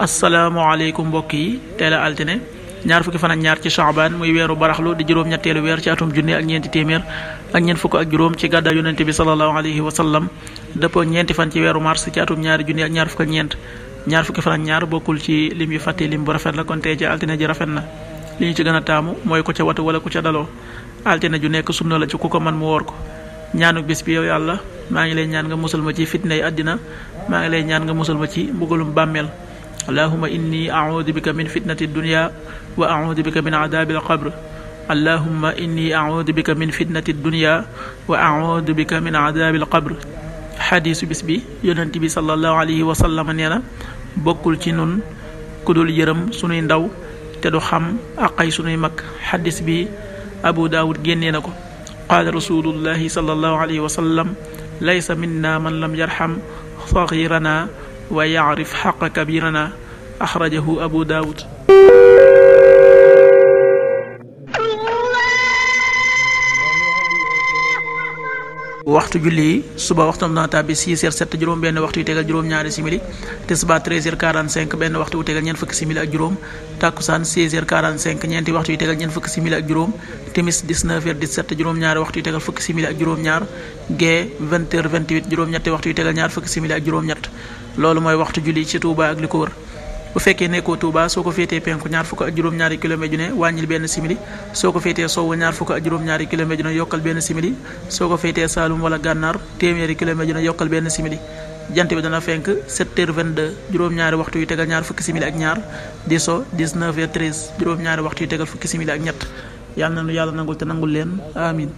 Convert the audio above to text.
asalaamaaleykum mbokk yi teel a altine ñaar fukki fan ak ñaar ci Shaabaan muy weeru baraxlu di juróom-ñetteelu weer ci atum junne ak ñeenti téeméer ak ñeent fukk ak juróom ci gàddaay yonente bi sallallahu alayhi wa sallam dëppoo ñeenti fan ci weeru mars ci atum ñaari junne ak ñaar fukk ak ñeent ñaar fukki fan ak ñaar bokkul ci lim yu fàtte lim bu rafet la kon tey ci altine ji rafet na li ñu ci gën a taamu mooy ku ca watu wala ku ca daloo altine ju nekk sunna la ci ku ko man mu woor ko ñaanu bis bi yow yàlla maa ngi lay ñaan nga musal ma ci fitnay àddina maa ngi lay ñaan nga musal ma ci mbugalum bàmmeel allahumma inni a'udhu bika min fitnati dunya wa a'udhu bika min adabil qabr allahumma inni a'udhu bika min fitnati dunya wa a'udhu bika min adabil qabr xadiisu bis bi yonent bi sallallahu alayhi wa sallam nee na bokkul ci nun ku dul yërëm sunuy ndaw te du xam aqay sunuy mag xadis bi abu daawud génnee na ko qaala rasulullahi sallallahu alayhi wa sallam laysa minna man lam yarham saghirana wa yaarif xaqa kabirana axrajahu abu daawud waxtu julli yi suba waxtam dana tàbbi 6h07 juróom benn waxtu yu tegal juróom-ñaari simili tisbaar 13h45 benn waxtu wu tegal ñeent fukki simili ak juróom takkusaan 16h45 ñeenti waxtu yu tegal ñeent fukki simili ak juróom timis 19h17 juróom-ñaari waxtu yu tegal fukki simili ak juróom-ñaar gee 20h28 juróom-ñetti waxtu yu tegal ñaar fukki simili ak juróom-ñett loolu mooy waxtu julli ci Touba ak li ko wër bu fekkee nekkoo Touba soo ko féetee penku ñaar fukk ak juróom-ñaari kilomètre ju ne wàññil benn simili soo ko féetee sowwu ñaar fukk ak juróom-ñaari kilomètre ju ne yokkal benn simili soo ko féetee Saalum wala Gànnaar téeméeri kilomètre ju ne yokkal benn simili jant bi dana fenk 7h22 juróom-ñaari waxtu yu tegal ñaar fukki simili ak ñaar di so 19h13 juróom-ñaari waxtu yu tegal fukki simili ak ñett yàlla na nu yàlla nangul te nangul leen amin